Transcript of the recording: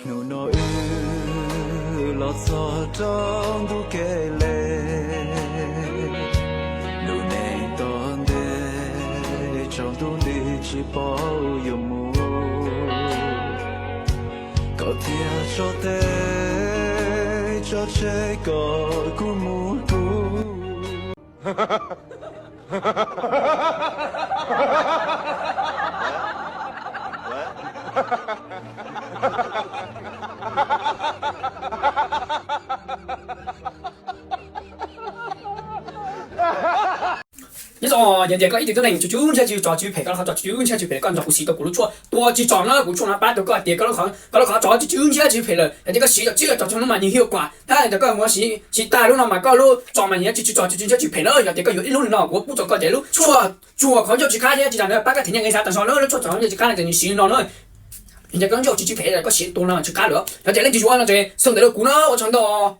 Hnub no wb los txog rau ntu kev le, lub neej tom ntej tsaus ntuj nti tsis paub yuav mus, koj thiaj tso teb tso tseg kom kuv mus kuv. Nyob zoo, yog tias koj ib tug tib neeg tsis tshua ntshai tsis tso tswv phem, koj lub qhov tso tswv ntshai tswv phem lawm, koj nrog kuv siv tau kuv lub tshuaj tua tsis tsom no, kuv tshuaj no pab tau koj tias koj lub qhov, koj lub qhov tso tswv ntshai tswv phem lawm. Yog tias koj siv tau tswv tso tswv no mas nws hiav kuam, tab yog tias koj mus siv, siv tag lub no mas koj lub tso mas nws yuav tswv tso tswv ntshai tswv phem lawm. Yog tias koj yuav ib lub li no, kuv pub rau koj tias lub tshuaj tsuag qhov ncauj tsw qab thiab tsis tas ntawd pab koj them nyaj nqi xav tas zog na, lub tshuaj tsuag qhov ncauj tsw qab no ces nws siv li no na. Yog tias koj ncauj tsw tsw phem, koj siv tus no tsw qab lawm. Yog tias leej twg yuav no ces xoo ntawv rau kuv na, ua tsaug ntau.